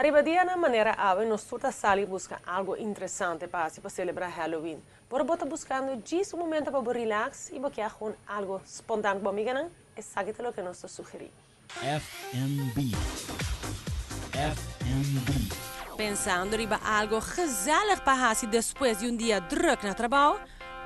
Ariba dianan manera awe nos tur ta sali busca algo interesante pa haci pa celebra Halloween. Por bo ta buscando djis un momento pa bo relax y bo kier gewoon algo spontaan cu bo amiganan, esaki ta loke nos ta sugeri. FNB. FNB. Pensando riba algo gezellig pa haci despues di un dia druk na trabou?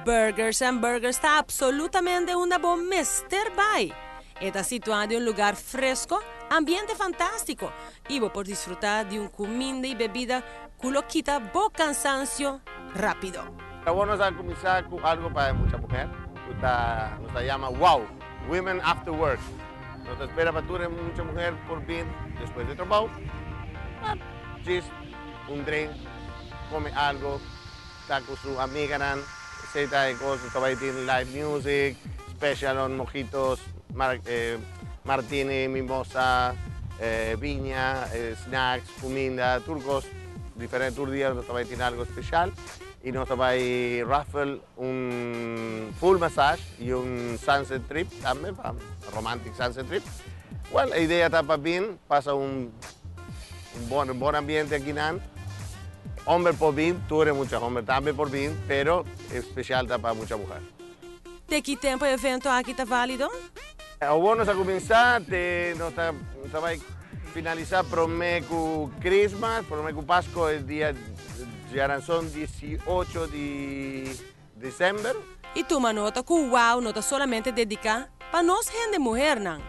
Burgers and Burgers ta absolutamente unda bo mester bay! E ta situa den un lugar fresco, ambiente fantastico y bo por disfruta di un cuminda y bebida cu lo kita bo cansancio rapido. Awor nos a cuminsa cu algo pa e mucha muher cu ta nos ta yama wow, Women After Work. Nos ta spera pa tur e mucha muher por bin despues di trabou pa djis un drink, come algo, ta cu su amiganan. Esey ta e cos, nos ta bay tin live music, special on mojitos, martini, mimosa, biña, snacks, cuminda, tur cos diferente. Tur dia nos ta bay tin algo special y nos ta bay raffle un full massage y un sunset trip tambe, pa romantic sunset trip. Well, e idea ta pa bin pasa un bon ambiente akinan. Homber por bin, tur e mucha homber tambe por bin, pero e special ta pa mucha muher. Te ki tempo e evento aki ta valido? Awor nos a cuminsa, te nos ta ta bay finalisa prome cu Christmas, prome cu Pasco, e dia djaranson 18 di december. Y tuma nota cu wow no ta solamente dedica pa nos hende muhernan.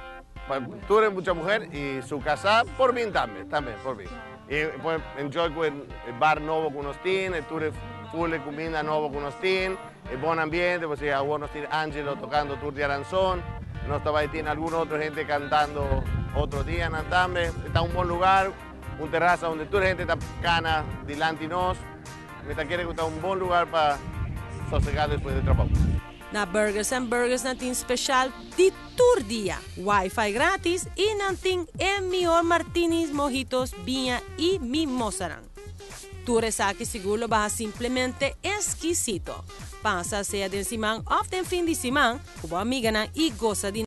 Pa tur e mucha muher y su casa por bin tambe, tambe por bin. Y por enjoy cu e bar nobo cu nos tin, e tur e full e cuminda nobo cu nos tin, e bon ambiente, pasobra awor nos tin Angelo tocando tur diaranson, nos ta bay tin algun otro hende cantando otro dianan tambe. Ta un bon lugar, un terraza unda tur hende ta cana dilanti nos. Mi ta kere cu ta un bon lugar pa sosega despues di trabou. Na Burgers and Burgers nan tin special di tur dia, wifi gratis y nan tin e mihor martinis, mojitos, biña y mimosanan. Tur esaki sigur lo baha simplemente exkisito. Pasa sea den siman of den fin di siman cu bo amiganan y goza di.